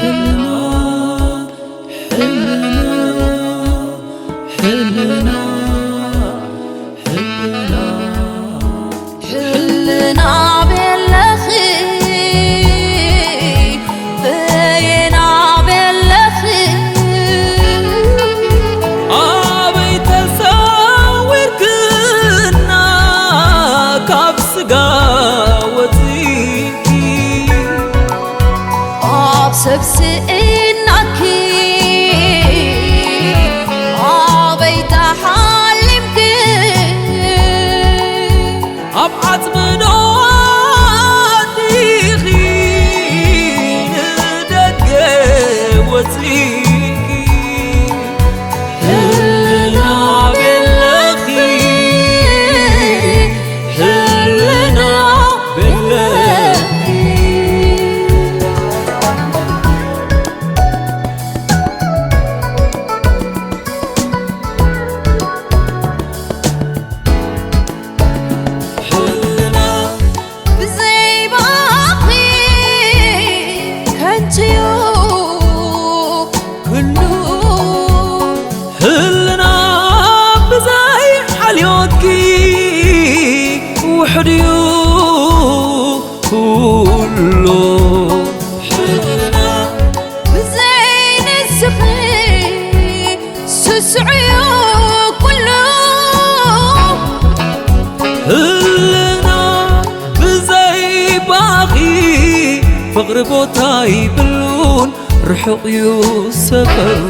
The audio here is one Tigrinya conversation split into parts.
ሕልና፣ ሕልና፣ ሕልና፣ ሕልና ቤለኺ፣ በየና ቤለኺ፣ ኣበይ ተሰዊርክና ካብ ስጋ ወፂእኪ፣ ኣብ ሰብ ስኢናኪ ኣበይ ተሓሊምኪ፣ ኣብ ዓጽሚ ዶ ኣቲኺ ንደገ ወጺእኪ፣ ህልና ቤለኺ፣ ህልና ቤለኺ። ህልና ብዘይ ባኺ ከንቱ'ዩ ኩሉ። ህልና ብዘይ ሓልዮትኪ ውሑድ'ዩ ኩሉ። ህልና ብዘይ ንስኺ ስሱዕ'ዩ ኩሉ። ህልና ብዘይ ባኺ ፍቕሪ ቦታ ይብሉን ርሑቕ እዩ ሰፈሩ።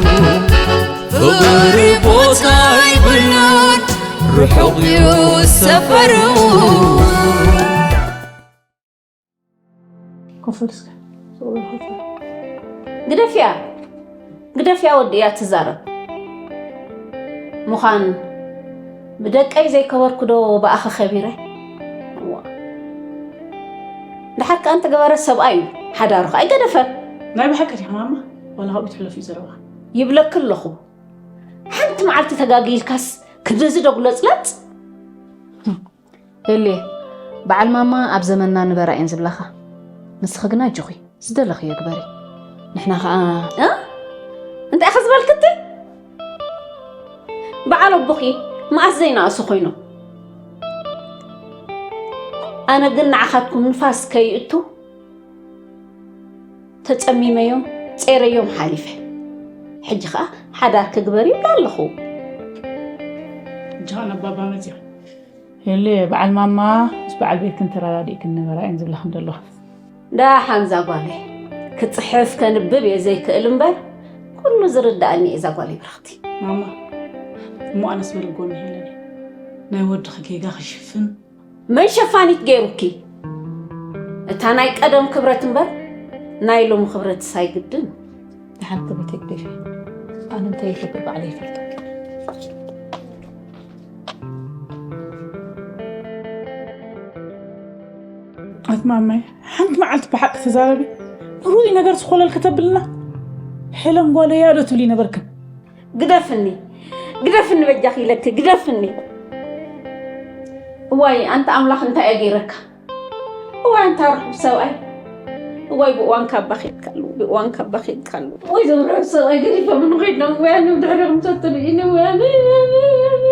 ፍቕሪ ቦታ ይብሉን ርሑቕ እዩ ሰፈሩ። ኮፍ በል እስከ። ግደፍያ፣ ግደፍያ ወዲ እያ ትዛረብ። ምዃን ብደቀይ ዘይከበርኩ ዶ ብኣኸ ከቢረ? እዋ። ደሓር ከኣ እንተገበረ ሰብኣይ እዩ፣ ሓዳሩ ከኣ ኣይገደፈን። ናይ ብሓቂ ዲኻ ማማ? ዋላ ካብኡ ትሕለፍ እዩ ዘረባ። ይብለኪ ኣለኹ። ሓንቲ መዓልቲ ተጋጊልካስ ክንድዚ ዶ ጉለጽለጽ? ኤልየ፣ በዓል ማማ ኣብ ዘመንና ንበራ እየን ዝብላኻ። ንስኺ ግና ኣጆኺ፣ ዝደለኽዮ ግበሪ። ንሕና ኸኣ እ? እንታይ ኢኺ ዝበልክቲ? በዓል ኣቦኺ መኣስ ዘይነኣሱ ኮይኖም። ኣነ ግን ንዓኻትኩም ንፋስ ከይእቱ ተጸሚመዮም፣ ጼረዮም ሓሊፈ። ሕጂ ኸኣ ሓዳር ክግበር ይብላ ኣለኹ። ሕጂ ኸኣ ነባባ መጺኦም። የለ፣ በዓል ማማ ምስ በዓል ቤትክን ተረዳዲእክን ንበራ እየን ዝብላኽን ዘለዋ። ደሓን እዛ ጓለይ፣ ክጽሕፍ ከንብብ እየ ዘይክእል እምበር፣ ኩሉ ዝርድኣኒ እየ እዛ ጓለይ ብርኽቲ። ማማ፣ እሞ ኣነስ መለጎኒ ሄለኒ። ናይ ወድኺ ጌጋ ክሽፍን። መን ሸፋኒት ገይሩኪ? እታ ናይ ቀደም ክብረት እምበር፣ ናይ ሎሚ ክብረትስ ኣይግድን። ደሓን ክብረት የግደፊ። ኣነ እንታይ ይገብር ባዕለይ ይፈልጦ። ኣቲ ማማይ፣ ሓንቲ መዓልቲ ብሓቂ ተዛረቢ። ርኡይ ነገር ዝኾለል ከተብልና። ሄለን ጓለያ ዶ ትብሊ ነበርክን? ግደፍኒ፣ ግደፍኒ በጃኺ ኢለኪ፣ ግደፍኒ። እዋይ፣ ኣንታ ኣምላኽ እንታይ እየ ገይረካ? እዋይ፣ ኣንታ ርሑብ ሰብኣይ። እዋይ፣ ብእዋን ካባ ኬድካሉ፣ ብእዋን ካባ ኬድካሉ። ወይ፣ እዞም ርሑብ ሰብኣይ ገዲፎም ንኸይዶም፣ ወይ፣ ኣነ ብድሕሪኦም ተትርእይኒ፣ ወይ፣ ኣነ፣ ኣነ፣ ኣነ፣ ኣነ፣ ኣነ፣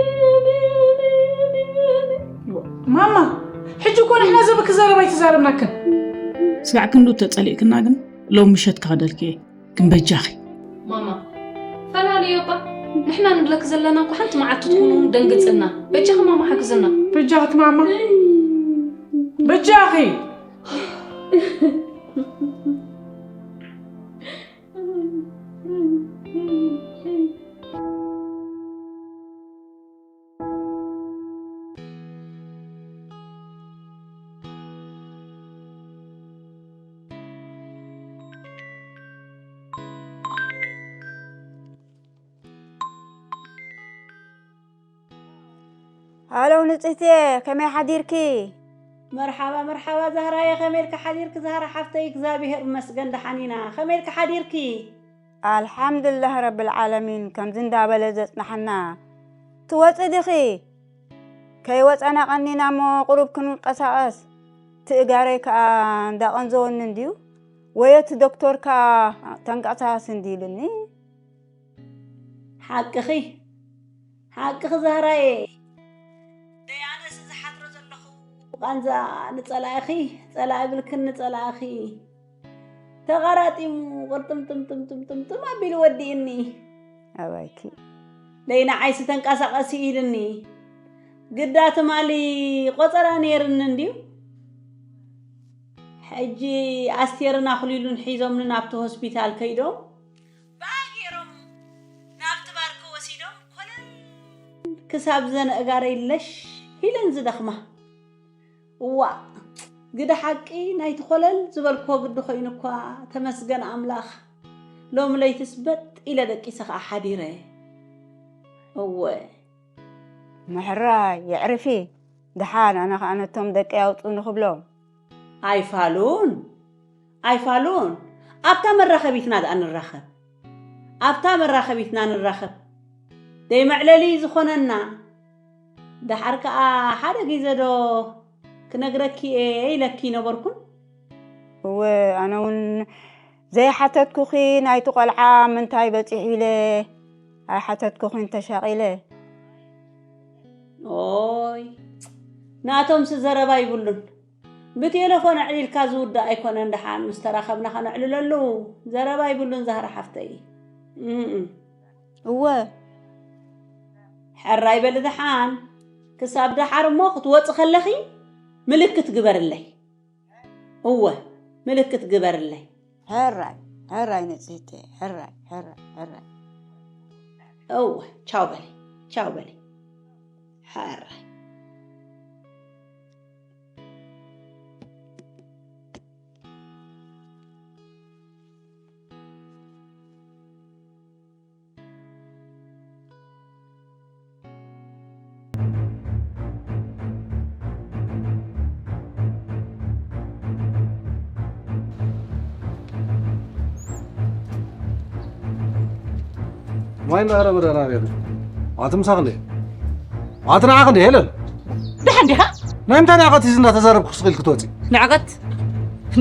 ኣነ፣ ኣነ። ማማ፣ ሕጂ እኮ ንሕና ዘበኪ ዘረባ ኣይተዛረብናክን። ስጋዕ ክንዱ ተጸሊእክና ግን፣ ሎም ምሸት ክኸደልኪ እየ። ግን በጃኺ። ማማ፣ ፈላልዮ እባ። ንሕና ንብለኪ ዘለና እኮ ሓንቲ መዓልቲ ትኹን እውን ደንግጽልና። በጃኺ ማማ ሓግዝና። በጃኺ ማማ። በጃኺ። ሃሎ ንጽህትየ፣ ከመይ ሓዲርኪ? መርሓባ፣ መርሓባ ዛህራየ፣ ከመይ ኢልኪ ሓዲርኪ? ዛህራ ሓፍተይ፣ እግዚኣብሄር ይመስገን ደሓን ኢና። ከመይ ኢልኪ ሓዲርኪ? ኣልሓምዱላህ ረብል ዓለሚን፣ ከምዚ እንዳበለ ዘጽንሓና። ትወጺ ዲኺ? ከይወጻና ቀኒና እሞ ቁሩብ ክንንቀሳቐስ። ትእጋረይ ከኣ እንዳቐንዘወኒ እንድዩ። ወየት ዶክተርካ ተንቀሳስ እንዲልኒ። ሓቅኺ፣ ሓቅኺ ዛህራየ። ደይ ኣነስ ዝሓድሮ ዘለኹ ቃንዛ ንጸላእኺ፣ ጸላኢ ብልክን ንጸላእኺ ተቓራጢሙ ቅርጥምጥምጥምጥምጥምጥም ኣቢሉ ወዲእኒ። ኣባይኪ። ደይ ንዓይሲ ተንቀሳቐሲ ኢልኒ። ግዳ ትማሊ ቆጸራ ነይርኒ እንድዩ። ሕጂ ኣስቴርን ኣኽሊሉን ሒዞምኒ ናብቲ ሆስፒታል ከይዶም ብኣየሮም ናብቲ ባርክ ወሲዶም ኮለል ክሳብ ዘነእጋረይ ለሽ ኢለን ዝደኽማ። እዋእ፣ ግደ ሓቂ ናይቲ ኮለል ዝበልክዎ ግዲ ኮይኑ እኳ ተመስገን ኣምላኽ። ሎሚ ለይትስ በጥ ኢለ ደቂሰ ኸኣ ሓዲረ። እወ። ምሕራይ፣ የዕርፊ። ደሓን ኣነ ኸኣ ነቶም ደቀይ ኣውጹኒ ክብሎም። ኣይፋሉን፣ ኣይፋሉን። ኣብታ መራኸቢትና ደኣ ንራኸብ። ኣብታ መራኸቢትና ንራኸብ። ደይ መዕለሊ ዝኾነና። ደሓር ከኣ ሓደ ግዜ ዶ ክነግረኪ እየ ኢለኪ ነበርኩን? እወ፣ ኣነ እውን ዘይሓተትኩኺ ናይቲ ቆልዓ ምንታይ በጺሑ ኢለ ኣይሓተትኩኺን ተሻቒለ። ኦይ፣ ናቶምሲ ዘረባ ይብሉን። ብቴለፎን ኣዕሊልካ ዝውዳእ ኣይኮነን። ደሓን ምስ ተራኸብና ከነዕልለሉ ዘረባ ይብሉን ዛህራ ሓፍተይ። እም። እወ። ሕራይ በሊ ደሓን። ክሳብ ደሓር እሞ ክትወጺ ከለኺ ምልክት ግበርለይ። እወ፣ ምልክት ግበርለይ። ሕራይ፣ ሕራይ ንጽህቲ፣ ሕራይ፣ ሕራይ፣ ሕራይ። እወ፣ ቻው በሊ፣ ቻው በሊ። ሕራይ። ማይ እንዳረበ ደህና ቤት። ኣቲ ምሳኽ እንዴ? ኣቲ ንዓኽ እንዴ ሄለን? ደሓን ዲኻ? ናይ ምንታይ ንዕቐት ሒዝ እንዳተዛረብኩ ስቕ ኢልክ ትወጺ? ንዕቐት?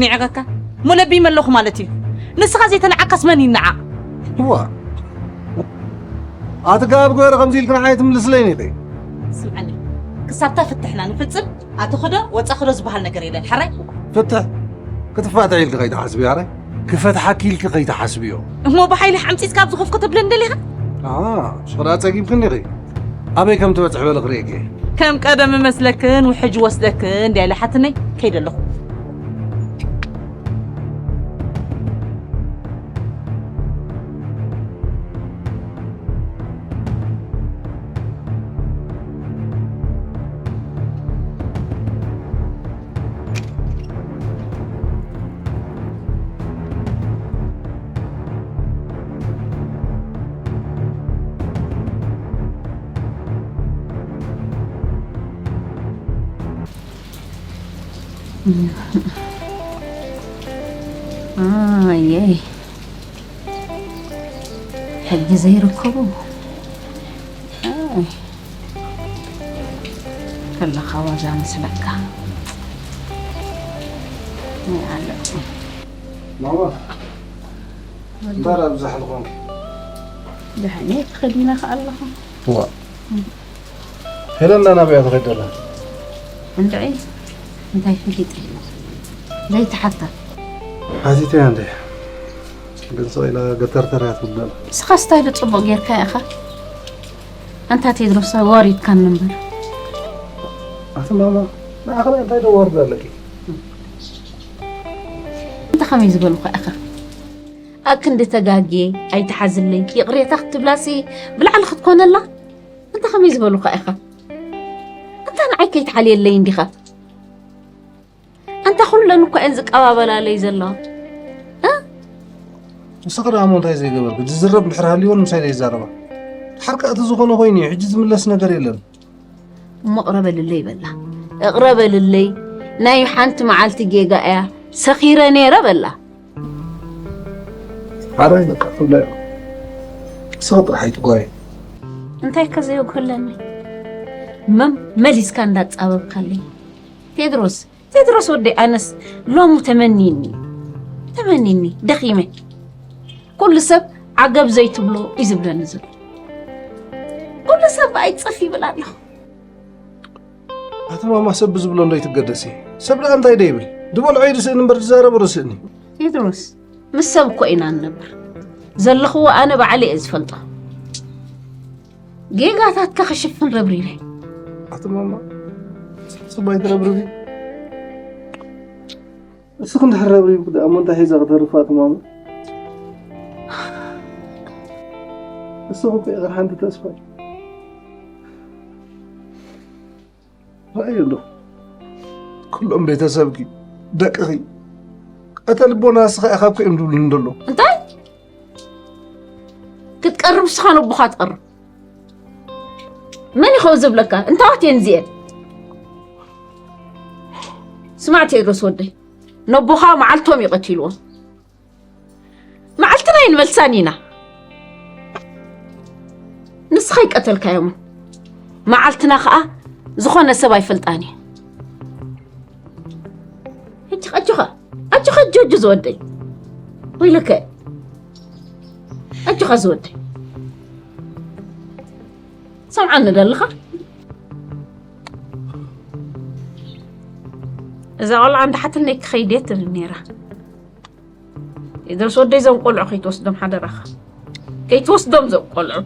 ንዕቐካ? እሞ ለቢመ ኣለኹ ማለት እዩ። ንስኻ ዘይተነዓካስ መን ይነዓቕ? እዋ። ኣቲ ጋብ ገይረ ከምዚ ኢልክ ንዓይ ትምልስለይ ኒኺ? ስምዓኒ። ክሳብታ ፍትሕና ንፍጽም ኣቲ ክዶ ወጻ ክዶ ዝበሃል ነገር የለን። ሓራይ? ፍትሕ? ክትፋትሕ ኢልክ ከይትሓስብዮ፣ ሓራይ? ክፈትሓኪ ኢልክ ከይትሓስብዮ። እሞ ብሓይሊ ሓምጺጽካ ኣብዚ ኮፍ ከተብለኒ ደሊኻ? ኣሃ፣ ሽኽዳ ጸጊብክኒ ኢኺ። ኣበይ ከም ትበጽሕ በሊ ክርእየኪ። ከም ቀደም እመስለክን ውሕጅ ወስደክን እንድያ ኢለ ሓትነይ ከይደ ኣለኹ። ኣየይ፣ ሕጂ ዘይርከቡ። ኣይ፣ ከለኻ ዋዛ መስለካ። ናይ ዓለም። ማማ፣ እምበር ኣብዛሕ ዝኾንኪ። ደሓን እየ፣ ተኸዲነ ከኣ ኣለኹ። እዋ። ሄለና ናበይ እያ ትኸይድ ዘላ? እንድዒ፣ እንታይ ፈሊጠ? ዘይትሓታ። ሓቲተያ እንደ። ግን ስቕ ኢላ ገተርተር እያ ትብል ዘላ። ንስኻስ እንታይ ኢሉ ጽቡቕ ጌርካ ኢኻ? ኣንታ ቴድሮስ፣ ወሪድካኒ እምበር። ኣቲ ማማ፣ ንዓኺ እንታይ ደዋርዶ ኣለኪ? እንታይ ከመይ ዝበልኳ ኢኻ? ኣብ ክንዲ ተጋግየ ኣይትሓዝለይ፣ ይቕሬታ ክትብላሲ ብላዕሊ ክትኮነላ? ኣንታ ከመይ ዝበሉኻ ኢኻ? ኣንታ ንዓይ ከይትሓልየለይ እንዲኻ? ኣንታ ኩለን እኮ እየን ዝቀባበላለይ ዘለዋ። እ? ንስኺ ደኣ እሞ እንታይ ዘይገበርኪ? ዝዝረብ እንድሕር ሃልይወን ምሳይ ዘይዛረባ። ድሓር ከኣ እቲ ዝኾነ ኮይኑ እዩ፣ ሕጂ ዝምለስ ነገር የለን። እሞ እቕረ በልለይ በላ። እቕረ በልለይ፣ ናይ ሓንቲ መዓልቲ ጌጋ እያ፣ ሰኺረ ነይረ በላ። ሓራይ በቃ ክብላ እየ። ንስኺ ጥራሕ ኣይትጓየ። እንታይ ከ ዘየጉህለኒ? መም-፣ መሊስካ እንዳጻበብካለይ። ቴድሮስ፣ ቴድሮስ ወደይ ኣነስ ሎሚ ተመኒኒ። ተመኒኒ፣ ደኺመ። ኩሉ ሰብ ዓገብ ዘይትብሎ እዩ ዝብለኒ ዘሎ። ኩሉ ሰብ ኣይጽፍ ይብል ኣሎ። ኣቲ ማማ፣ ሰብ ብዝብሎ እንዶ ይትገደሲ። ሰብ ደኣ እንታይ ዶ ይብል? ዝበልዖ ይርስእኒ እምበር ዝዛረቦ ርስእኒ። ቴድሮስ፣ ምስ ሰብ እኮ ኢና ንነብር። ዘለኽዎ ኣነ ባዕለ እየ ዝፈልጦ። ጌጋታትካ ክሽፍን ረብሪበ። ኣቲ ማማ፣ ሰብ ኣይትረብርቢ። እስኹ እንድሕር ረብሪብኩ ደኣ እሞ እንታይ ሒዛ ክተርፍ ኣቲ ማማ? እስኹ እኮ ኢኺ ሓንቲ ተስፋይ። ረኣዩ ኣሎ። ኩሎም ቤተሰብኪ፣ ደቅኺ፣ ቀተ ልቦና እስኻ ኢኻ እኮ እዮም ዝብሉኒ ዘሎ። እንታይ? ክትቀርብ እስኻ ነቦኻ ትቐርብ። መን ይኸው ዝብለካ? እንታዋት እየን እዚኤን? ስማዕ ቴድሮስ ወደይ፣ ነቦኻ መዓልቶም እዩ ቀቲልዎም። መዓልትና ኣይንመልሳን ኢና። ንስኻ ኣይቀተልካዮምን። መዓልትና ኸኣ ዝኾነ ሰብ ኣይፈልጣን እዩ። ሕጂ ኣጆኻ፣ ኣጆኻ ጆርጆ ዝወደይ። ወይለከ፣ ኣጆኻ ዝወደይ። ሰምዓኒ ዶ ኣለኻ? እዛ ቆልዓ እንዳሓተነይ ክኸይድ እየ ትብል ነይራ። ቴድሮስ ወደይ፣ እዞም ቆልዑ ከይትወስዶም ሓደራኻ። ከይትወስዶም እዞም ቆልዑ።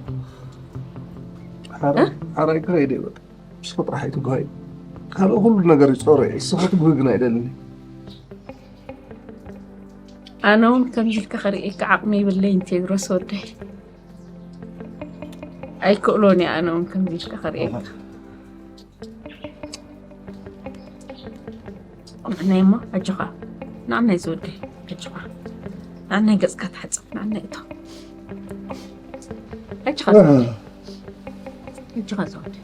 ሓራይ፣ እ? ሓራይ ክኸይድ እየ በቃ። ምስኹ ጥራሕ ኣይትጓዩ። ካልእ ኩሉ ነገር ይጾሮ እየ። እስኻ ትጉሂ ግን ኣይደልን። ኣነ እውን ከምዚ ኢልካ ከርእየካ ዓቕሚ የብለይን ቴድሮስ ወደይ። ኣይክእሎን እየ ኣነ እውን ከምዚ ኢልካ ከርእየካ። ንዓናይ እሞ ኣጆኻ። ንዓናይ ዝወደይ ኣጆኻ። ንዓናይ ገጽካ ትሓጽብ። ንዓናይ እቶ። ኣጆኻ ዝወደይ። ኣጆኻ ዝወደይ።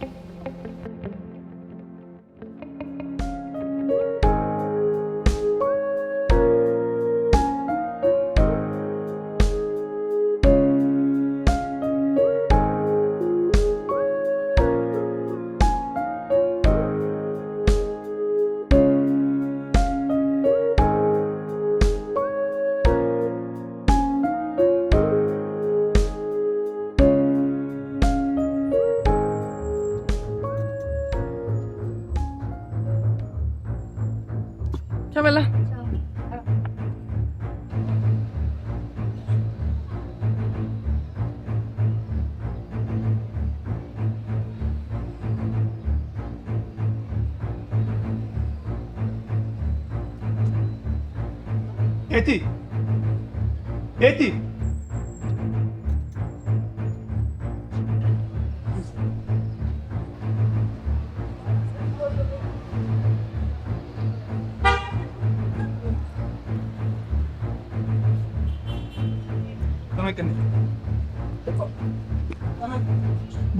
ተበላ። ቤቲ፣ ቤቲ።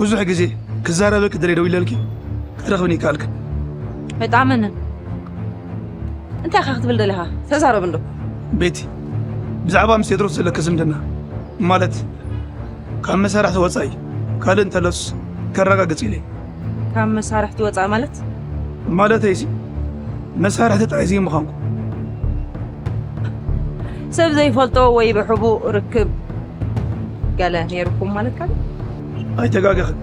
ብዙሕ ግዜ ክዛረበኪ ደልየ ደው ኢለልኪ ክትረኽብኒ ይከኣልክን። ኣይጠዓመንን። እንታይ ኢኻ ክትብል ደሊኻ? ተዛረብ እንዶ። ቤቲ፣ ብዛዕባ ምስ ቴድሮስ ዘለኪ ዝምድና፣ ማለት ካብ መሳርሕቲ ወጻኢ ካልእ እንተሎስ ከረጋግጽ ኢለ። ካብ መሳርሕቲ ወጻኢ ማለት? ማለተይሲ መሳርሕቲ ጥራይ ዘይምዃንኩ። ሰብ ዘይፈልጦ ወይ ብሕቡእ ርክብ ገለ ነይርኩም ማለትካ ድዩ? ኣይተጋገኽን።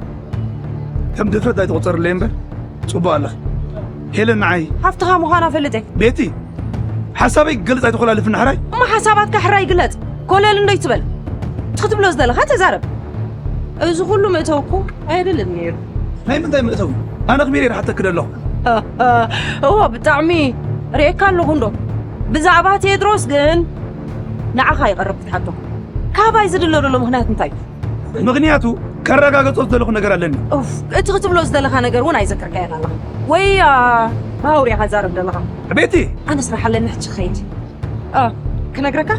ከም ድፍረት ኣይትቑጸርለይ እምበር፣ ጽቡቕ ኣለኺ። ሄለን ንዓይ ሓፍትኻ ምዃና ፈልጥ እየ። ቤቲ፣ ሓሳበይ ክገልጽ ኣይትኾላልፍን ሕራይ? እሞ ሓሳባትካ ሕራይ ግለጽ። ኮለል እንዶ ይትበል። እቲ ክትብሎ ዝደለኻ ተዛረብ። እዚ ኩሉ መእተዊ እኮ ኣየድልን ነይሩ። ናይ ምንታይ መእተዊ? ኣነ ኣኽቢረ እየ ሓተኪ ዘለኹ። እወ፣ ብጣዕሚ ርእየካ ኣለኹ እንዶ። ብዛዕባ ቴድሮስ ግን ንዓኻ ይቐርብ ክትሓቶ። ካባይ ዝድለ ዘሎ ምኽንያት እንታይ እዩ? ምኽንያቱ ከረጋግጾ ዝደለኹ ነገር ኣለኒ። ኡፍ፣ እቲ ክትብሎ ዝደለኻ ነገር እውን ኣይዘከርካዮን ኣለኻ። ወይ፣ ኣ፣ ብሃውርያ ኸዛረብ ዘለኻ። ቤቲ! ኣነ ስራሕ ኣለኒ፣ ሕጂ ክኸይድ። ኣ፣ ክነግረካ?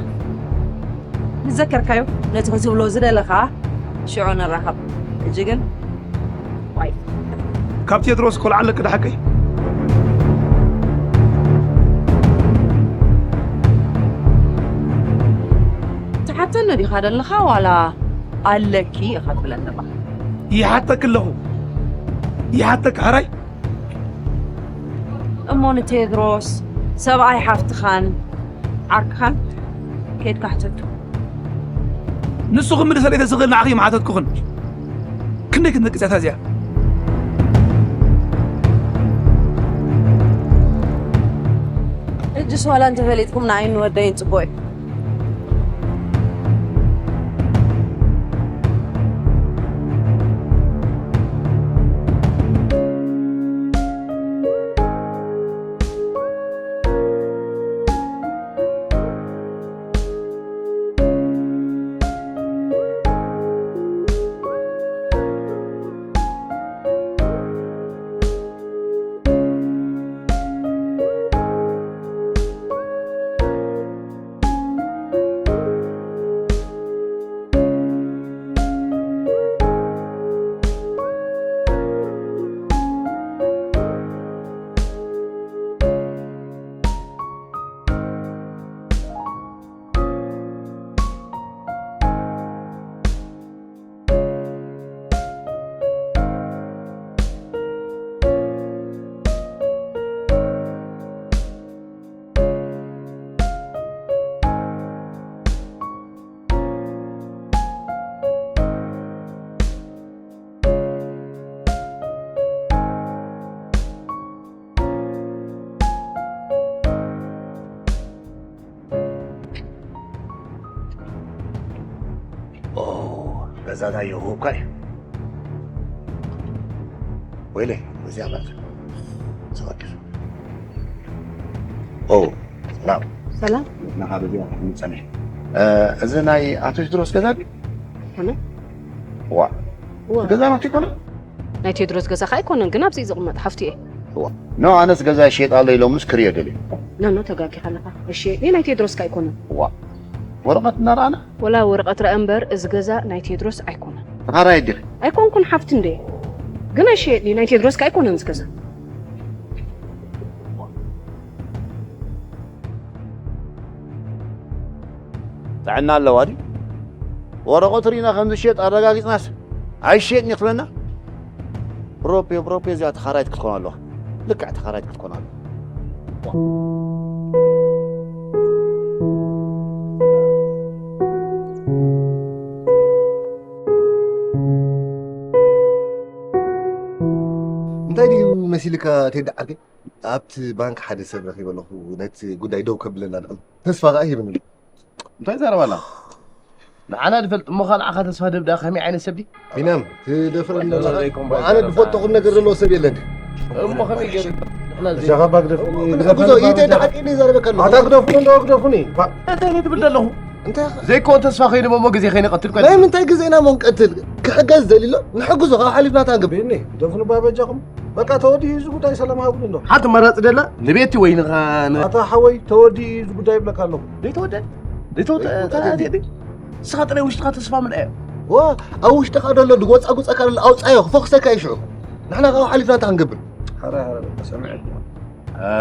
ዝዘከርካዮ፣ ነቲ ክትብሎ ዝደለኻ ሽዑ ንራኸብ። ሕጂ ግን፣ ዋይ። ካብ ቴድሮስ ቆልዓ ኣለኪ ዶ ሓቀይ? ትሓተኒ ዲኻ ዘለኻ ዋላ ኣለኪ ኢኻ ትብለኒ ዘለኻ? ይሓተኪ ኣለኹ። ይሓተኪ፣ ሕራይ። እሞ ንቴድሮስ ሰብኣይ ሓፍትኻን ዓርክኻን ከይድካ ሕተቱ። ንሱ ክምልሰለይ ተዝኽእል ንዓኺ ምሓተትኩኽን። ክንደይ ክትነቅጽ እያ እታ እዚኣ? ሕጅስ ዋላ እንተፈሊጥኩም ንዓይን ንወደይን ጽቡቕ እዩ። ኦ፣ ገዛ እንታይ ይሁብካ እዩ? ወይለይ፣ እዚኣ ማለት ሰዋኪ። ኦ፣ ሰላም። ሰላም። ናኻ በዚኣ ክትምጸኒ። እ፣ እዚ ናይ ኣቶ ቴድሮስ ገዛ ድዩ? ከመይ? ዋ። ዋ። ገዛ ናቱ ይኮነ? ናይ ቴድሮስ ገዛ ከኣ ኣይኮነን፣ ግን ኣብዚ እዩ ዝቕመጥ፣ ሓፍቱ እየ። ዋ። ኖ፣ ኣነስ ገዛ ይሸየጥ ኣሎ ኢሎምስ ክርእዮ ደልየ። ኖ፣ ኖ፣ ተጋጊኻ ኣለኻ። እሺ፣ እኔ ናይ ቴድሮስ ከኣ ኣይኮነን። ዋ። ወረቐት እናረኣና? ወላ ወረቐት ረኣ እምበር፣ እዚ ገዛ ናይ ቴድሮስ ኣይኮነን። ተኻራይ ዲኺ? ኣይኮንኩን፣ ሓፍቲ እንደ። ግን እሺ፣ ናይ ቴድሮስ ከኣ ኣይኮነን እዚ ገዛ። ጥዕና ኣለዋ ድዩ? ወረቐት ርኢና ከም ዝሸየጥ ኣረጋጊጽናስ ኣይሸየጥን እዩ ክትብለና? ብሮፔ፣ ብሮፔ እዚኣ ተኻራይት ክትኮን ኣለዋ። ልክዕ ተኻራይት ክትኮን ኣለዋ። እንታይ ድዩ መሲልካ ቴዲ ዓርከይ? ኣብቲ ባንክ ሓደ ሰብ ረኺበ ኣለኹ፣ ነቲ ጉዳይ ደው ከብለና ንዕም ተስፋ ከኣ ሂብኒ። እንታይ ዘረባና? ንዓና ድፈልጥ እሞ፣ ካልዓኻ ተስፋ ደብዳ ከመይ ዓይነት ሰብ ድዩ? ቢንያም፣ ትደፍረኒ ኣለኻ? ኣለይኩም ባይ ኣነ ዘረባ። ዝፈልጦ ቁም ነገር ዘለዎ ሰብ የለን። እሞ ከመይ ገይሩ? ንሕና ዘይ- ሻኻ ባክ ደፍ-፣ እሞ ግደፈኒ፣ ግደፈኒ፣ ይተ ባክ ደሓቂ እኔ ዘረበካ ኣለኹ። ኣታ ግደፉኒ፣ እንዶ ግደፉኒ። ባ- እንታይ ትብል ዘለኹ? እንታይ ኢኻ? ዘይኮን ተስፋ ከይንቦ እሞ ግዜ ከይንቐትል ቆይ። ናይ ምንታይ ግዜና እሞ ንቀትል? ክሕገዝ ደሊሎ ንሕግዞ፣ ካብ ሓሊፍና ታንግብ። ቢኒ፣ ግደፉኒ ባይ በጃኹም። በቃ ተወዲኡ እዚ ጉዳይ ሰላም ሃቡኒ እንዶ። ሓንቲ መራፂ ደላ ንቤቲ ወይ ንኻ ን- ኣታ ሓወይ፣ ተወዲኡ እዚ ጉዳይ ይብለካ ኣለኹ። ዘይተወደ? ዘይተወደ? ዘይተወደ? ተናቴ ድዩ? ንስኻ ጥራይ ውሽጥኻ ተስፋ ምልኣዮ። ዋ፣ ኣብ ውሽጥኻ ደሎ ድጎፃጉፀካ ደሎ ኣውፃዮ፣ ክፈኽሰካ እዩ ሽዑ። ንሕና ካብኡ ሓሊፍና እንታይ ክንገብር? ሓራይ ሓራይ በቃ ሰሚዐ።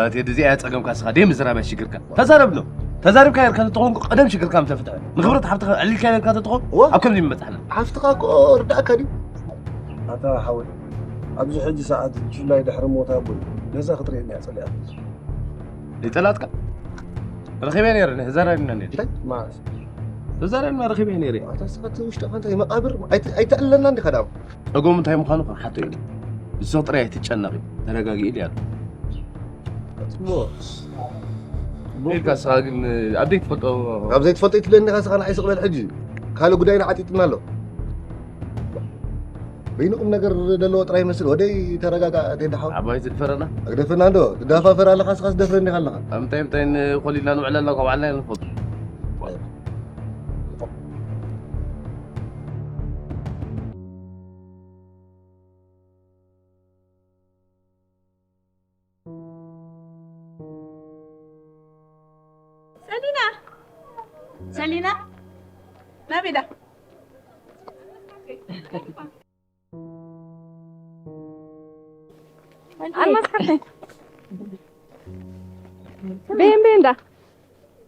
ኣቲ ድዚ እያ ጸገምካ ንስኻ ደይ ምዝራብ እያ ሽግርካ። ተዛረብ ሎ። ተዛሪብካ ጌርካ ተተኾንኩ ቀደም ሽግርካ ምተፍትሐ። ንኽብረት ሓፍትኻ ዕሊልካ ጌርካ ተተኾን ዋ። ኣብ ከምዚ ምበጻሕና። ሓፍትኻ እኮ ርዳእካ ድዩ? ኣታ ሓወይ፣ ኣብዚ ሕጂ ሰዓት ብፍላይ ድሕሪ ሞት ኣቦይ ገዛ ክትርእየኒ እያ ጸሊኣትኒ። ይጸላእትካ? ረኺበ ነይረ፣ ተዛራሪብና ነይረ። እንታይ? መዓስ? ተዛራሪብና ረኺበ ነይረ። ኣታ ንስኻ እቲ ውሽጥኻ እንታይ መቓብር ኣይት-፣ ኣይተዕልለናን ዲኻ ደኣ? ጸገሙ እንታይ ምዃኑ ክንሓቶ ኢና። ንስኻ ጥራይ ኣይትጨነቒ፣ ተረጋግኢ ኢሉ ኣሎ። ጽቡቕ። ኢልካ ንስኻ ግን ኣብ ዘይትፈልጦ ኣብ ዘይትፈልጦ ይትብለኒ ኢኻ ንስኻ ንዓይ ስቕ በል ሕጂ። ካልእ ጉዳይና ዓጢጥና ኣሎ። በይኑ ቁም ነገር ዘለዎ ጥራይ ይመስል። ወደይ ተረጋጋ፣ ቴዲ ሓው። ዓባይ ዝድፈረና? ኣግደፈና እንዶ፣ ትዳፋፈር ኣለኻ፣ ንስኻ ትደፍረኒ ኢኻ ኣለኻ። ኣብ ምንታይ ምንታይ ንኾሊልና ንውዕል ኣለና፣ ካብ ዓልና ንፈልጦ። ሰሊና! ሰሊና! ናበይ ኢዳ? ኣልማዝ ሓፍተይ። በየን በየን ዳ?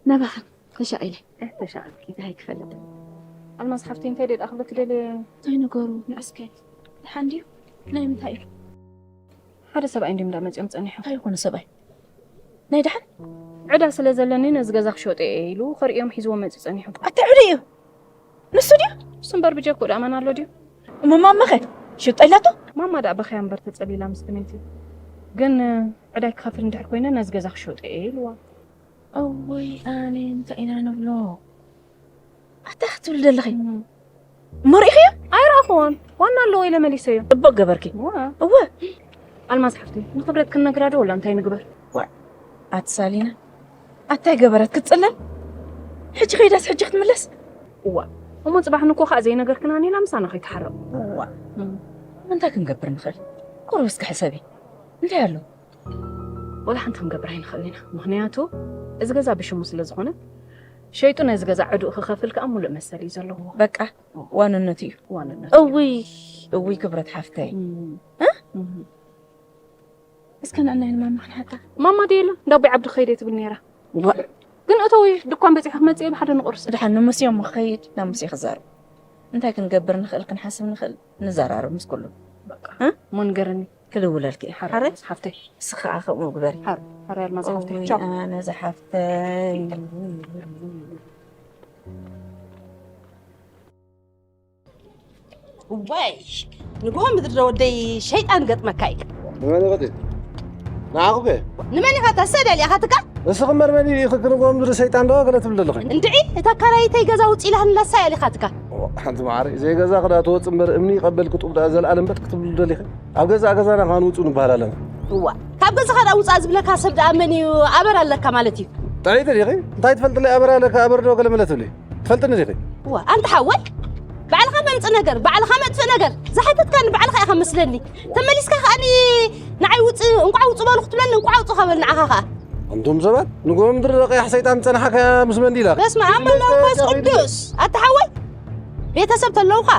ናባኻ ተሻቒለ። እህ፣ ተሻቒልኪ። እንታይ ክፈልጥ? ኣልማዝ ሓፍተይ፣ እንታይ ደኣ ክብለኪ ደልየ? እንታይ ነገሩ? ንዕስከ። ደሓን ድዩ? ናይ ምንታይ እዩ? ሓደ ሰብኣይ እንድዮም እንዳ መጺኦም ጸኒሖም። እንታይ ይኾኑ ሰብኣይ? ናይ ደሓን? ዕዳ ስለ ዘለኒ ነዚ ገዛ ክሸጦ እየ ኢሉ ከርእዮም ሒዝዎ መጺኡ ጸኒሑ። ኣታ ዕዳ እዩ ንሱ ድዩ? ንሱ እምበር ብጀክኡ ደኣ መን ኣሎ ድዩ? እሞ ማማኸ ሽጦ ኢላቶ? ማማ ደኣ በኽያ እምበር ተጸሊላ ምስ ጥሜቲ። ግን ዕዳይ ክኸፍል እንድሕር ኮይነ ነዚ ገዛ ክሸጦ እየ ኢልዋ። እውይ ኣነ እንታይ ኢና ንብሎ? ኣታ ክትብል ደለኺ እሞ ርኢኽዮ? ኣይረኣኽዎን። ዋና ኣለዎ ኢለ መሊሰዮ። ጽቡቕ ገበርኪ። እወ። ኣልማዝ ሓፍተይ ንኽብረት ክንነግራ ዶ ወላ እንታይ ንግበር? ዋእ ኣቲ ሳሊና ኣታይ ገበረት ክትጽለል? ሕጂ ከይዳስ ሕጂ ክትምለስ? እዋ እሞ ጽባሕ ንኮ ከኣ ዘይነገርክናኒ ኢላ ምሳና ከይትሓረቕ። እዋ እንታይ ክንገብር ንኽእል? ቁሩብ እስኪ ሕሰቢ። እንታይ ኣሎ? ወላ ሓንቲ ክንገብር ኣይንኽእል ኢና። ምኽንያቱ እዚ ገዛ ብሽሙ ስለ ዝኾነ ሸይጡ ነዚ ገዛ ዕዱእ ክኸፍል ከኣ ሙሉእ መሰል እዩ ዘለዎ። በቃ ዋንነቱ እዩ። ዋንነቱ እዩ። እውይ እውይ ክብረት ሓፍተይ። እም። እም። እስከ ንዕናይ ንማማ ክንሓታ። ማማ ድየላ እንዳቦይ ዓብዲ ክኸይድ እየ ትብል ነይራ። ዋ ግን እተዊ ድኳን በፂሐ ክመፅእ እየ ብሓደ ንቑርስ። ደሓን ንሙሴ እሞ ክኸይድ ናብ ሙሴ ክዛረብ። እንታይ ክንገብር ንኽእል ክንሓስብ ንኽእል ንዘራረብ ምስ ኩሉ። በቃ እ? እሞ ንገርኒ። ክድውለልኪ እየ። ሓራይ ሓራይ ሓፍተይ። እስኺ ከዓ ከምኡ ግበሪ። ሓራይ ሓራይ ኣልማዝ ሓፍተይ። ቻው። ኣነ ዝሓፍተይ። ዋይ ንግሆ ምድሪ ዶ ወደይ ሸይጣን ገጥመካ እዩ። ንመን ይቐትል? ንዓኹ ከ? ንመን ኢኻ እታ ሰደል ኢኻ ትካ? እስኺ እምበር መን እዩ ኢኺ ክንግሆ ምድሪ ሰይጣን ዶ ገለ ትብሊ ዘለኺ? እንድዒ እታ ካራይተይ ገዛ ውፅእ ኢላ ክንላሳ እያ ኢኻ ትካ። ሓንቲ መዓረይ ዘይገዛ ክዳ ተወፅ እምበር እምኒ ይቐበል ክጡቕ ደኣ ዘለኣለም በጥ ክትብሉ ደሊኺ? ኣብ ገዛእ ገዛና ከኣ ንውፅኡ ንበሃል ኣለና። እዋ ካብ ገዛኻ ደኣ ውፃእ ዝብለካ ሰብ ደኣ መን እዩ ኣበር ኣለካ ማለት እዩ። ጥዕይቲ ዲኺ? እንታይ ትፈልጥለይ ኣበር ኣለካ ኣበር ዶ ገለ መለ ትብሊ? ትፈልጥኒ ዲኺ? እዋ ኣንታ ሓወይ ባዕልኻ መምጽእ ነገር ባዕልኻ መጥፍእ ነገር ዝሓተትካኒ ባዕልኻ ኢኻ መስለኒ ተመሊስካ ከኣኒ ንዓይ ውጽእ እንቋዕ ውጽእ በሉ ክትብለኒ እንቋዕ ውጽእ ከበል ንዓኻ ከኣ ኣንቱም ሰባት ንግሆ ምድሪ ረቂሕ ሰይጣን ዝጸናሓካ ምስ መን ዲላ በስመ ኣብ መንፈስ ቅዱስ ኣታ ሓወይ ቤተሰብ ተለውኻ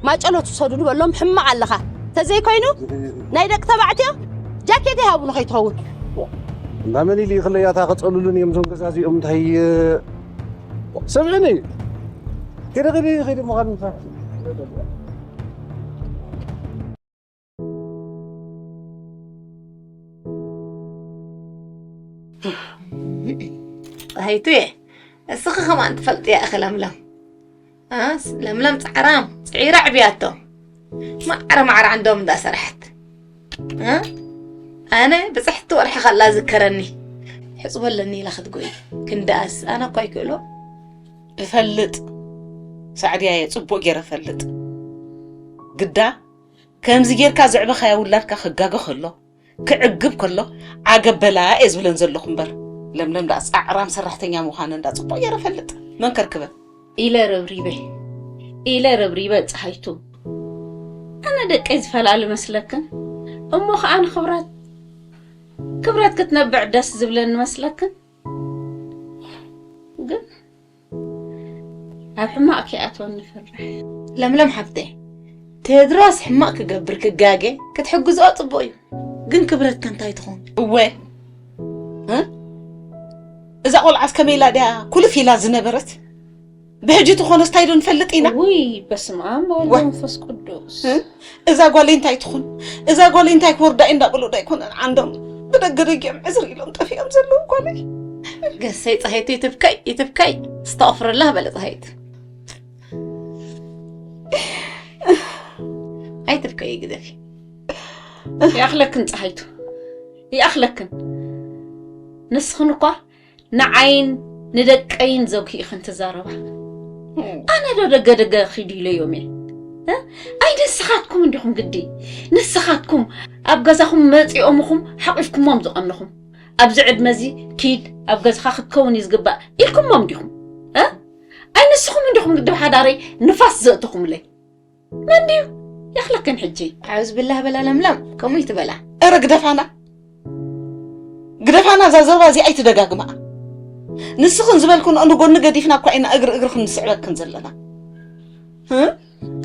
ማጨሎ ትውሰዱሉ በሎም ሕማቕ ኣለኻ ተዘይኮይኑ ናይ ደቂ ተባዕትዮ ጃኬት ይሃቡ ንኸይትኸውን እንዳ መን ኢሉ ይኽለያታ ከጸሉሉን እዮም እዞም ገዛ እዚኦም እንታይ ስምዕኒ ከደ ከደ ከደ ምዃን ምሳ ፀሃይቱየ እስኺ ከማን ትፈልጥያ ኢኺ ለምለም ለምለም ፃዕራም ፅዒራ ዕብያቶ ማዕረ ማዕረ ዓንዶም እንዳሰራሐት ኣነ ብፅሕቲ ወርሒ ከላ ዝከረኒ ሕፅቦ ኣለኒ ኢላ ክትጎይ ክንደኣስ ኣነ እኳ ይክእሎ እፈልጥ ሳዕድያየ ፅቡቅ ገይረ እፈልጥ ግዳ ከምዚ ጌርካ ዘዕበኻያ ውላድካ ክጋገ ከሎ ክዕግብ ከሎ ዓገብ በላ እየ ዝብለን ዘለኹ እምበር ለምለም ደኣ ፃዕራም ሰራሕተኛ ምዃነን ደኣ ፅቡቕ ገይረ እፈልጥ መን ከርክበ ኢለ ረብሪበ ኢለ ረብሪበ ፀሃይቱ ኣነ ደቀይ ዝፈላሊ መስለክን እሞ ከዓ ንክብረት ክብረት ክትነብዕ ደስ ዝብለኒ መስለክን ግን ኣብ ሕማቕ ከይኣትወኒ ይፈርሕ። ለምለም ሓፍተይ፣ ቴድሮስ ሕማቕ ክገብር ክጋገ ክትሕግዝኦ ጽቡቕ እዩ። ግን ክብረትከ እንታይ ትኾን? እወ እዛ ቆልዓስ ከመይ ኢላ ድያ ኩልፍ ኢላ ዝነበረት? ብሕጂ ትኾነስ እንታይ ዶ ንፈልጥ ኢና? ውይ በስመ ኣብ ወወልድ ወመንፈስ ቅዱስ። እዛ ጓለይ እንታይ ትኹን እዛ ጓለይ እንታይ ክወርዳ እዩ እንዳበሉ ዶ ኣይኮነን ዓንዶም ብደገ ደጊኦም ዕዝር ኢሎም ጠፊኦም ዘለዉ ጓለይ ገሰይ ፀሃይቱ ይትብከይ ይትብከይ ስተቕፍርላህ በለ ፀሃይቱ ኣይትብከይ ግደፊ ይኣኽለክን ፀሃይቱ ይኣኽለክን ንስኽን እኳ ንዓይን ንደቀይን ዘጉሂ ኢኽን ትዛረባ ኣነ ዶ ደገ ደገ ኺዱ ኢለዮም እየ ኣይ ንስኻትኩም እንዲኹም ግዲ ንስኻትኩም ኣብ ገዛኹም መፂኦምኹም ሓቂፍኩሞም ዝቐነኹም ኣብዚ ዕድመ እዚ ኪድ ኣብ ገዛኻ ክትከውን እዩ ዝግባእ ኢልኩሞም እንዲኹም ኣይ ንስኹም እንዲኹም ግዲ ብሓዳረይ ንፋስ ዘእተኹምለይ መን ድዩ የኽለክን ሕጂ? ኣዑዝ ብላህ በላ ለምለም ከምኡ ይትበላ። እረ ግደፋና ግደፋና እዛ ዘረባ እዚኣ ኣይትደጋግምኣ። ንስኽን ዝበልክንኦ ንጎኒ ገዲፍና እኳ ኢና እግሪ እግርኽን ንስዕበክን ዘለና።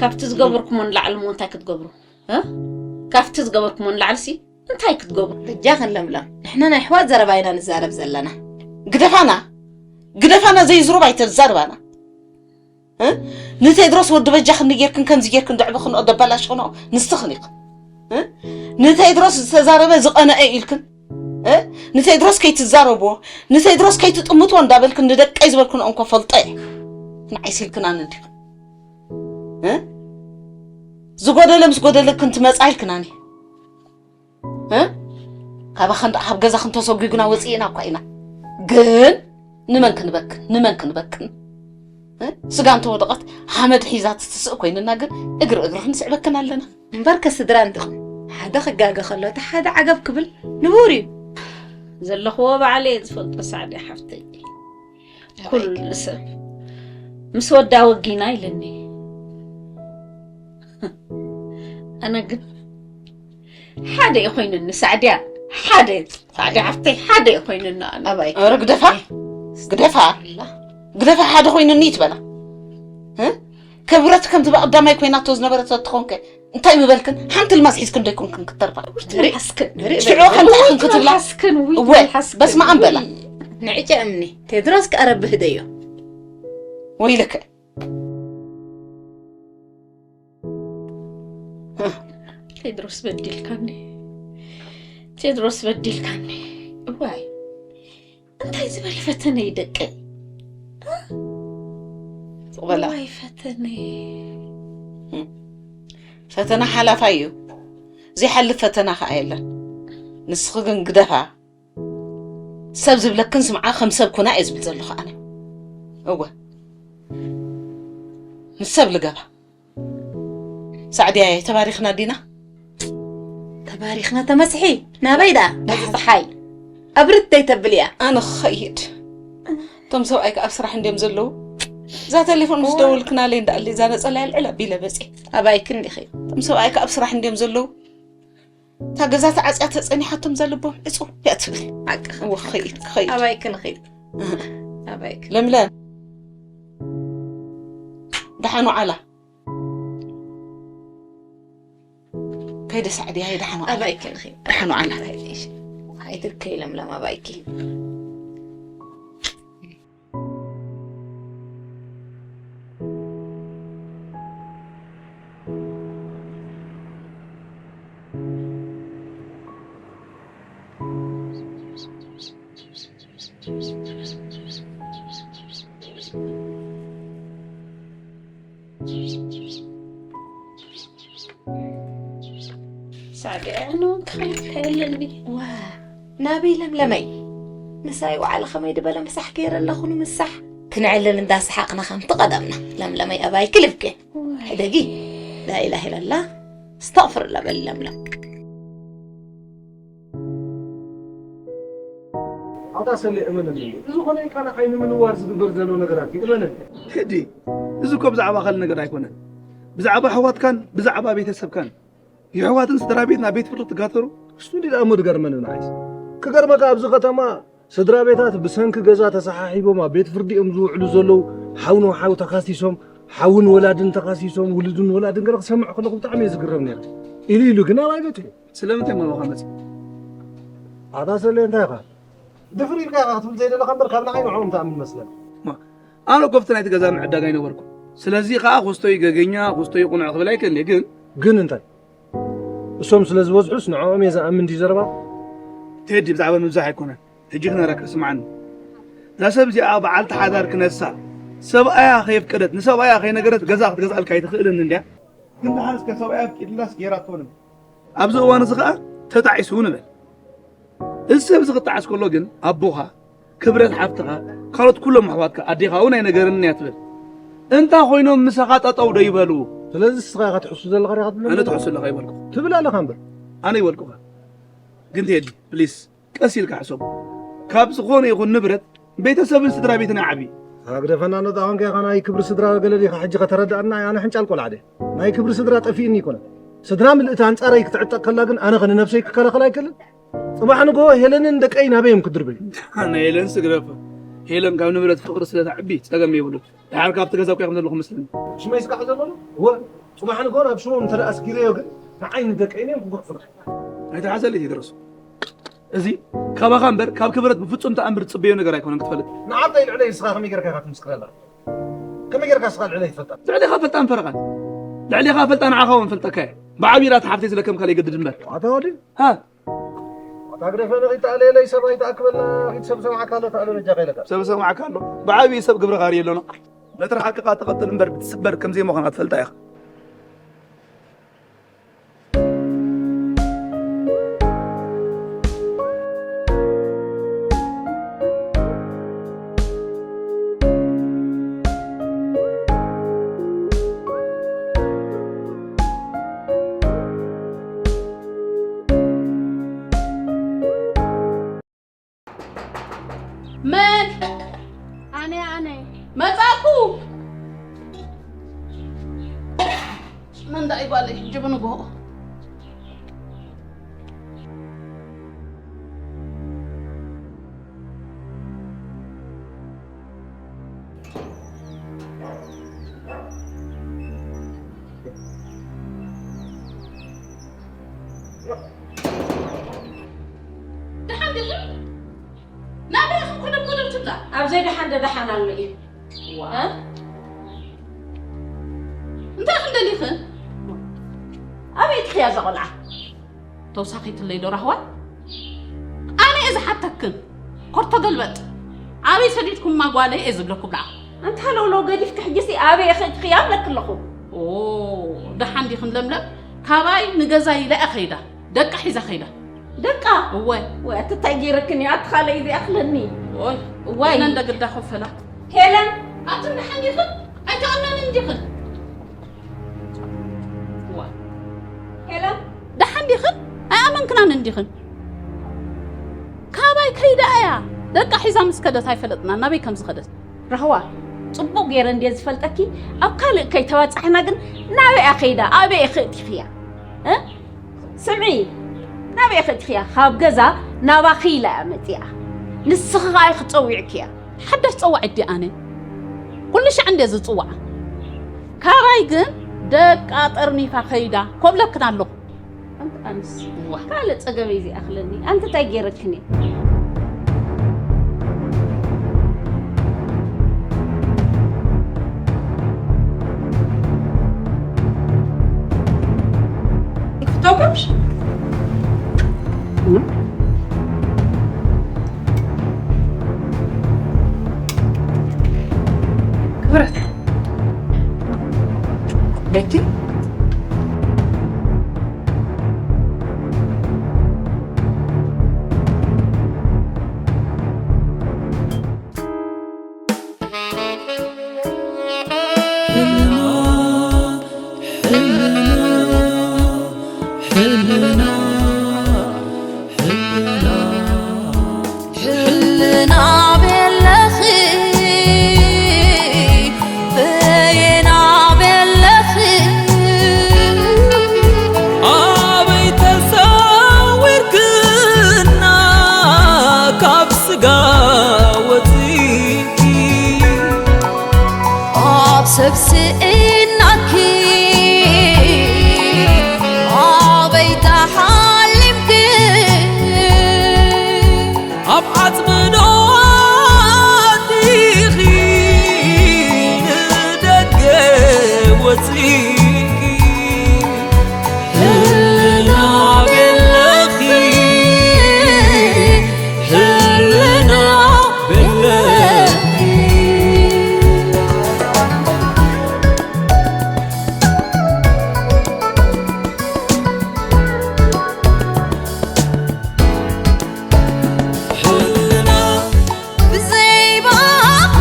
ካብቲ ዝገበርኩሞ ንላዕሊ እሞ እንታይ ክትገብሩ? ካብቲ ዝገበርኩሞ ንላዕሊሲ እንታይ ክትገብሩ? በጃኽን ለምለም ንሕና ናይ ኣሕዋት ዘረባ ኢና ንዛረብ ዘለና። ግደፋና ግደፋና ዘይዝሩብ ኣይተዛርባና። ንቴድሮስ ወዲ በጃ ክንዲ ጌርክን ከምዚ ጌርክን ደዕብኽንኦ ደባላሽኽንኦ ንስኽን ኢኽን ንቴድሮስ ዝተዛረበ ዝቐነአ ኢልክን ንቴድሮስ ከይትዛረብዎ፣ ንቴድሮስ ከይትጥምትዎ እንዳበልክን ንደቀይ ዝበልክንኦ እንኮ ፈልጦ እየ። ንዓይ ሲልክናኒ እንዲኹም። እ? ዝጎደለ ምስ ጎደለክን ትመጻ ኢልክናኒ። እ? ካባኸን ደኣ ካብ ገዛኽን ተሰጒጉና ወጺእና እኳ ኢና። ግን ንመን ክንበክን? ንመን ክንበክን? እ? ስጋ እንተወደቐት ሓመድ ሒዛ ትስእ ኮይንና ግን እግሪ እግሪ ክንስዕበክን ኣለና። እምበርከ ስድራ እንዲኹም። ሓደ ክጋገ ከሎ እቲ ሓደ ዓገብ ክብል ንቡር እዩ። ዘለኽዎ ባዕለይ እየ ዝፈልጦ ሳዕዲ ሓፍተይ። ኩሉ ሰብ ምስ ወዳ ወጊና ኢለኒ። ኣነ ግን ሓደ እዩ ኮይኑኒ ሳዕድያ፣ ሓደ ሳዕዲ ሓፍተይ ሓደ እዩ ኮይኑኒ ኣነ። ኣባይ ኧረ ግደፋ፣ ግደፋ፣ ግደፋ፣ ሓደ ኮይኑኒ ትበላ። እ? ክብረት ከምቲ ብቐዳማይ ኮይናቶ ዝነበረት ተትኾንከ እንታይ ምበልክን? ሓንቲ ልማስ ሒዝክን ዶ ይኮንክን ክትተርፋ? ንርኢ፣ ሽዑ ከምቲ ንርኢ። ኣኽን ክትብላ? ሓስክን፣ ውይ፣ እወ፣ ሓስክን፣ በስመ ኣብ በላ። ውይ። ንዕጨ እምኒ፣ ቴድሮስ ከኣ ረቢ ህደዮ። ወይለከ። ቴድሮስ በዲልካኒ፣ ቴድሮስ በዲልካኒ። እዋይ፣ እንታይ ዝበለ ፈተነ እዩ ደቀይ? ጽቕ በላ። እዋይ፣ ፈተነ። ፈተና ሓላፋይ እዩ። ዘይሓልፍ ፈተና ኸኣ የለን። ንስኺ ግን ግደፋ። ሰብ ዝብለክን ስምዓ፣ ከም ሰብ ኩና እየ ዝብል ዘለኹ ኣነ። እወ። ምስ ሰብ ልገባ። ሳዕድያየ፣ ተባሪኽና ዲና? ተባሪኽና ተመስሒ። ናበይ ደኣ? ነዚ ደሓን። ጸሓይ ኣብርት ደይተብል እያ። ኣነ ክኸይድ። እቶም ሰብኣይካ ኣብ ስራሕ እንድዮም ዘለዉ። እዛ ቴሌፎን ምስ እዋ። ደወልክናለይ እንዳኣለ እዛ ነጸላ ልዕል ኣቢለ በጺ። ኣባይክን ዲኺ? እቶም ሰብኣይካ ኣብ ስራሕ እንድዮም ዘለዉ። እታ ገዛ ተዓጽያ ተጸኒሓቶም እዛ ልቦም ዕጹው እያ ትብል። ሓቅኻ። እወ፣ ክኸይድ፣ ክኸይድ። ኣባይክን ኺድ። ኣባይክን። ለምለም። ደሓን ዋዓላ። ከይደ ሳዕድያ፣ ደሓን ዋዓላ። ኣባይክን ኺድ። ደሓን ዋዓላ። ኣይትርከይ ለምለም ኣባይኪ። ሳዕዲ ኣነ እውን ክኸይድ ከየለኒ። ዋ፣ ናበይ ለምለመይ? ምሳይ ዋዕለ ከመይ ድበለ ምሳሕ ገይረ ኣለኹ ንምሳሕ። ክንዕልል እንዳሰሓቕና ከምቲ ቀደምና። ለምለመይ ኣባይኪ ልብኪ። ዋይ። ሕደጊ። ላኢላሃ ኢለላ። ኣስተቕፍርላ በሊ ለምለም። ኣታ ሰሌ እመነኒ። እዚ ኮነ ኢልካ ንዓይ ንምንዋር ዝግበር ዘሎ ነገራት እዩ። እመነኒ። ቴዲ፣ እዚ እኮ ብዛዕባ ካልእ ነገር ኣይኮነን። ብዛዕባ ኣሕዋትካን ብዛዕባ ቤተሰብካን። የሕዋትን ስድራ ቤት ናብ ቤት ፍርዲ ክትጋተሩ? እሱ እንዲ ደኣ እሞ ድገርመኒ ንዓይስ። ክገርመካ ኣብዚ ከተማ ስድራ ቤታት ብሰንኪ ገዛ ተሰሓሒቦም ኣብ ቤት ፍርዲ እዮም ዝውዕሉ ዘለዉ። ሓው ንሓው ተኻሲሶም፣ ሓውን ወላድን ተኻሲሶም፣ ውሉድን ወላድን ገለ ክሰምዕ ከለኹ ብጣዕሚ እየ ዝግረም ነይረ። ኢሉ ኢሉ ግን ኣባይ በጺሑ። ስለምንታይ እሞ ኣባኻ መጺኡ? ኣታ ሰሌ እንታይ ኢኻ? ድፍር ኢልካ ኢኻ ክትብል ዘይደለኻ እምበር ካብ ንዓይ ንዕኦም ትኣምን መስለኒ። ማ፣ ኣነ እኮ ኣብቲ ናይቲ ገዛ ምዕዳግ ኣይነበርኩ። ስለዚ ኸኣ ክስቶ እዩ ገገኛ፣ ክስቶ እዩ ቁኑዕ ክብል ኣይክእልን እየ፣ ግን ግን እንታይ? እሶም ስለ ዝበዝሑስ ንዕኦም እየ ዝኣምን ድዩ ዘረባ? ቴዲ፣ ብዛዕባ ምብዛሕ ኣይኮነን። ሕጂ ክነግረካ ስምዓኒ። እዛ ሰብ እዚኣ በዓልቲ ሓዳር ክነሳ፣ ሰብኣያ ከየፍቀደት፣ ንሰብኣያ ከይነገረት ገዛ ክትገዝኣልካ ኣይትኽእልን እንድያ። ግን ደሓን እስከ ሰብኣያ ኣፍቂድላስ ገይራ ትኾን? ኣብዚ እዋን እዚ ኸኣ ተጣዒሱ ንበል። እዚ ሰብ እዚ ክጣዓስ ከሎ ግን ኣቦኻ፣ ክብረት ሓፍትኻ፣ ካልኦት ኩሎም ኣሕዋትካ፣ ኣዴኻ እውን ኣይነገረንን እያ ትብል። እንታ ኮይኖም ምሳኻ ጠጠው ዶ ይበሉ? ስለዚ ንስኻ ኢኻ ትሕሱ ዘለኻ ዲኻ ትብለኒ ኣነ ዘለኻ? ትሕሱ ኣለኻ ይበልኩ። ትብል ኣለኻ እምበር። ኣነ ይበልኩኻ። ግን ቴዲ፣ ፕሊስ፣ ቀስ ኢልካ ሕሰቡ። ካብ ዝኾነ ይኹን ንብረት ቤተሰብን ስድራ ቤትን ይዓቢ። ኣግደፈና ነጣ ኮንካ ኢኻ ናይ ክብሪ ስድራ ገለ ዲኻ ሕጂ ከተረድኣና? ኣነ ሕንጫል ቆልዓ ድየ። ናይ ክብሪ ስድራ ጠፊእኒ ኣይኮነን። ስድራ ምልእቲ ኣንጻረይ ክትዕጠቕ ከላ ግን ኣነ ኸ ንነብሰይ ክከላኸል ኣይክእልን? ጽባሕ ንግሆ ሄለንን ደቀይ ናበይ እዮም ክድርበዩ? ኣነ ሄለን ስግረፈ። ሄለን ካብ ንብረት ፍቕሪ ስለ ትዓቢ ጸገም የብሉን። ድሓር ካብቲ ገዛ እኮ ኢኹም ዘለኹም መስለኒ። ሽመይ ስጋዕ ዘሎ? እወ፣ ጽባሕ ንግሆ ናብ ሽሞም እንተ ደኣ ኣስጊረዮ ግን ንዓይ ንደቀይን እዮም ክጉሕፉና። ኣይትሓዘለይ ቴድሮስ። እዚ ካባኻ እምበር ካብ ክብረት ብፍጹም ተኣምር ትጽበዮ ነገር ኣይኮነን ክትፈልጥ። ንዓብተይ ልዕለይ ንስኻ ከመይ ጌርካ ኢኻ ትምስክረላ? ከመይ ጌርካ ንስኻ ልዕለይ ትፈልጣ? ልዕሌኻ ፈልጣ ምፈረቓን። ልዕሌኻ ፈልጣ ንዓኻ እውን ፈልጠካ እየ። ብዓብዪ ኢላ እታ ሓፍተይ ዝለከምካ ለይገድድ እምበር። ኣታ ወዲ? ሃ? ማግደፈ ንኺድ ተኣለየለይ ሰብኣይ ተኣክበልና ኺድ ሰብ ሰማዕካ ኣሎ ተኣለ በጃኻ ኢለካ። ሰብ ሰማዕካ ኣሎ። ብዓብዪ ሰብ ግብረ ኻሪ የለና። ነቲ ረሓቅኻ ትቐትል እምበር ትስበር ከምዘይ ምዃና ትፈልጣ ኢኻ። መን? ኣነ፣ ኣነ። መጻኩ። መን ደኣ ይጓለይ? ሕጂ ብንግሆ። ደሓን ዲኺ? ናበይ ኢኺ ኮደብ ኮደብ ትብላ? ኣብ ዘይደሓን ደደሓን ኣሎ እዩ። ዋ። እ? እንታይ ኢኺ ደሊኽን? ኣበይ ትኽያ እዛ ቆልዓ? ተውሳኺትለይ ዶ ራህዋ? ኣነ እየ ዝሓተክን። ኮርቶ ገልበጥ። ኣበይ ሰዲድኩማ ጓለይ እየ ዝብለኩም ንዓኹም። ኣንታ ሃለውለው ገዲፍኪ ሕጂሲ ኣበይ ኢኺ እትኽያ እብለኪ ኣለኹ። ኦ፣ ደሓን ዲኽን ለምለም? ካባይ ንገዛይ ኢላ እያ ከይዳ። ደቃ ሒዛ ከይዳ። ደቃ? እወ። ወይ ኣቲ እንታይ ገይረክን እያ? ኣቲ ካልእ እዩ ዝኣኽለኒ። ኦይ፣ እዋይ። ነን ደግዳ ኸፈላ። ሄለን! ኣቲ ደሓን ዲኽን? ኣይተቐነንን ዲኽን? ዋ። ሄሎ? ደሓን ዲኽን? ኣይኣመንክናን እንዲኽን? ካባይ ከይዳ እያ። ደቃ ሒዛ ምስ ከደት ኣይፈለጥናን ናበይ ከም ዝኸደት። ራህዋ፣ ጽቡቕ ገይረ እንድየ ዝፈልጠኪ፣ ኣብ ካልእ ከይተባጻሕና ግን ናበይ እያ ከይዳ? ኣበይ ኢኺ እቲኽያ? እ? ስምዒ፣ ናበይ ኢኺ እቲኽያ? ካብ ገዛ ናባኺ ኢላ እያ መጺኣ። ንስኺ ኸኣ ኢኺ ጸዊዕክያ። ሓዳሽ ጸዋዒት ድየ ኣነ? ኩሉ ሻዕ እንድየ ዝጽውዓ። ካባይ ግን ደቃ ጠርኒፋ ከይዳ ኮብለክን ኣለኹ። ኣንቲ ኣንስ፣ እዋ። ካልእ ጸገመይ ዘይኣኽለኒ። ኣንቲ እንታይ ገይረክን እየ? ይፍተኩምሽ? ክብረት። ቤቲ? ሕልና፣ ሕልና፣ ሕልና፣ ሕልና፣ ሕልና ቤለኺ፣ በየና ቤለኺ፣ ኣበይ ተሰዊርክና ካብ ስጋ ወፂእኪ፣ ኣብ ሰብ ስእናኪ ኣበይ ተሓሊምኪ፣ ኣብ ዓጽሚ ዶ ኣቲኺ ንደገ ወጺእኪ፣ ህልና ቤለኺ፣ ህልና ቤለኺ። ሕልና ብዘይ ባኺ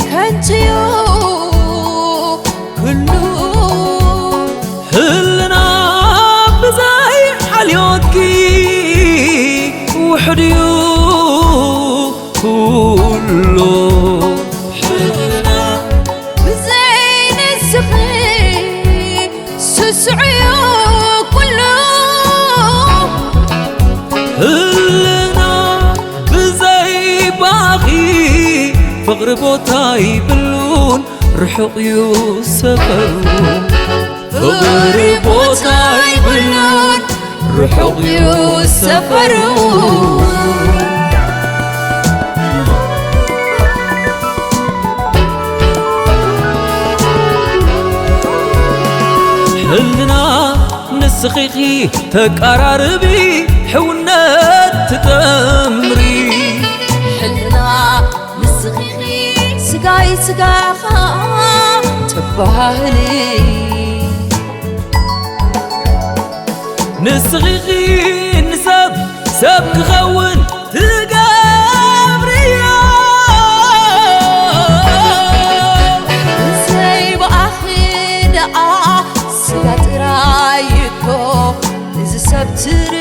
ከንቱ'ዩ ኩሉ። ህልና ብዘይ ሓልዮትኪ ውሑድ'ዩ ኩሉ። ሕልና ብዘይ ንስኺ ስሱዕ'ዩ ኩሉ። ህልና ብዘይ ባኺ ፍቕሪ ቦታ ይብሉን ርሑቕ'ዩ ሰፈሩ። ፍቕሪ ቦታ ይብሉን ርሑቕ'ዩ ሰፈሩ። ሕልና ንስኺ ኢኺ ተቀራርቢ ሕውነት ትጠምሪ። ሕልና ንስኺ ስጋይ ስጋኻ ትበሃህሊ ንስኺ ንሰብ ሰብ ክኸውን ትገብርዮ። ዘይብኣኺ ደኣ ስጋ ጥራይ እኮ እዚ ሰብ ትር